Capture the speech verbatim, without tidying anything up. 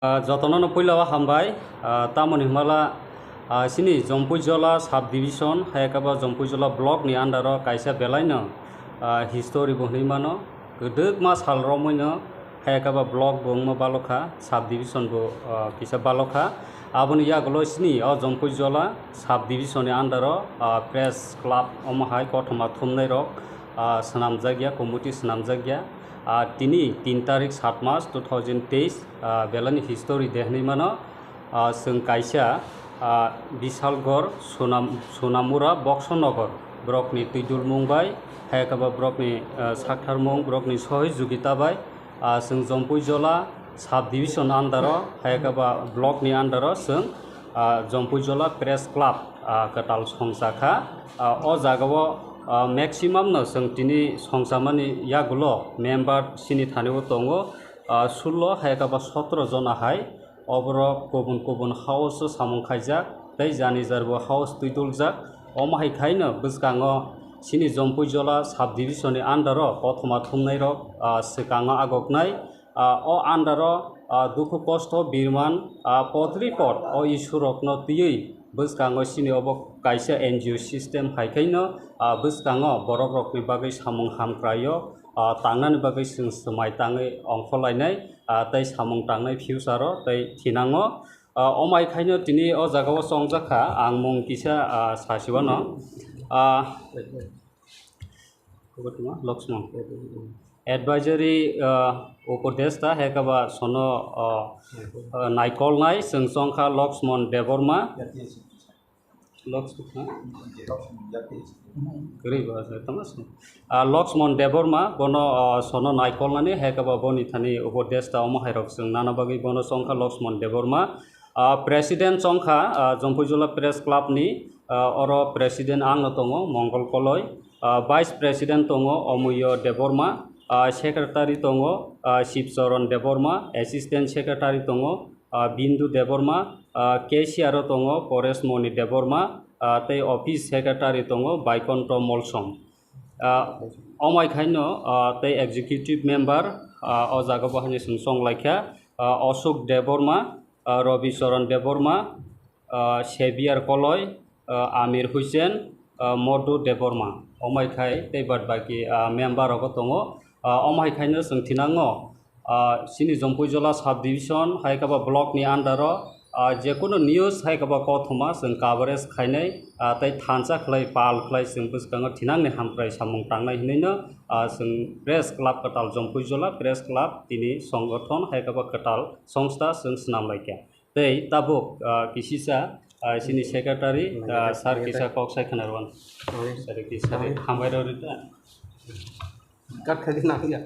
Ah, jotono no puila o hambai. Ah, tamoni himala, ah, sini Jompuijola sub division, hai khe ba Jompuijola block ni under o kaisa belai no, ah, history bo hinui mano. Kwdwkma sal romwi no hai khe ba block bo wngma balokha, sub division bo, ah, kisa balokha. Aboni yagulo sini o Jompuijola sub division ni under o, ah, press club omo hai kothoma thumnai rok, ah, swnamjakya, committee swnamjakya. Ah, tini tin tarik sat mas two thousand teis, ah, belani history de hinui mano. Ah, chwng kaisa, ah, Bisalgor Sonam-, Sonamura Boksonogor borokni twidulmung bai, hai khe ba borokni, ah, saktharmung, borokni sohojogita bai, ah, chwng Jompuijola sub division under o, hai khe ba block ni under o chwng, ah, Jompuijola Press Club, ah, kwtal songcha kha. Ah, o jaga o, ah, maximum no chwng tini songchamani yagulo member sini thani o tongo, ah, sullo hai khe ba sotro jona hai. Oborok kubun kubun house o samung khaijak tei jani jar bo house twiduljak. Omo hai khaino bwskango sini Jompuijola sub division ni under o kothoma thumnai rok, ah, swkango agoknai. Ah, o under o, ah, dukhu kosto birman, ah, potri pot o Isur rokno twiwi bwskango sini obo kaisa N G O system hai khaino, ah, bwskango borok rokni bagwi samung hamkraio, ah, tangnani bagwi chwng swmai tangwi ongkhorlainai, ah, tei samung tangnai future o tei thinango. Ah, omai khaino tini o jaga o chongjak kha, ang mung kisa, ah, sasiwano. Ah, Lakshman. Advisory, ah, upodesta hai khe ba sono, ah, ah, naikolnai chwng chongkha Lakshman Debbarma. Lakshman, ha? Kwrwi ba, tamo se. Ah, Lakshman Debbarma, bono, ah, sono naikolnani, hai khe ba boni thani upodesta omo hai rok chwng nana bagwi bono chongkha Lakshman Debbarma. Ah, President chongkha, ah, Jompuijola Press Club ni, ah, oro President ang no tongo, Mongol Koloi. Ah, Vice President tongo, Omuyo Debbarma. Ah, Secretary tongo, ah, Shivcharan Debbarma. Assistant Secretary tongo, ah, Bindu Debbarma, ah, cashier o tongo Paresh Moni Debbarma, ah, tei office secretary tongo Baikonto Molsom. Ah, omai khaino, ah, tei executive member, ah, o jaga bo haino chwng chong laikha, ah, Ashok Debbarma, ah, Rabi Charan Debbarma, ah, Xavier Koloi, ah, Amir Hussain, ah, Madhu Debbarma. Omai khai tei bad baki, ah, member rogo tongo. Ah, omai khaino chwng thinango, ah, sini Jompuijola sub division hai khe ba block ni under o, ah, jekunu news hai khe ba kothoma chwng coverage khainai, ah, tei thansa khlai pal khlai chwng bwskango thinangni hamkrai samung tangnai hinwi no, ah, chwng press club kwtal Jompuijola press club tini songgothon hai khe ba kwtal songsta chwng swnam laikha. Tei tabuk, ah, kisisa, ah, sini secretary, ah, sir kisa kok sai khna rwan. Sir kisa hambai rw rita. Kat kha di na ya.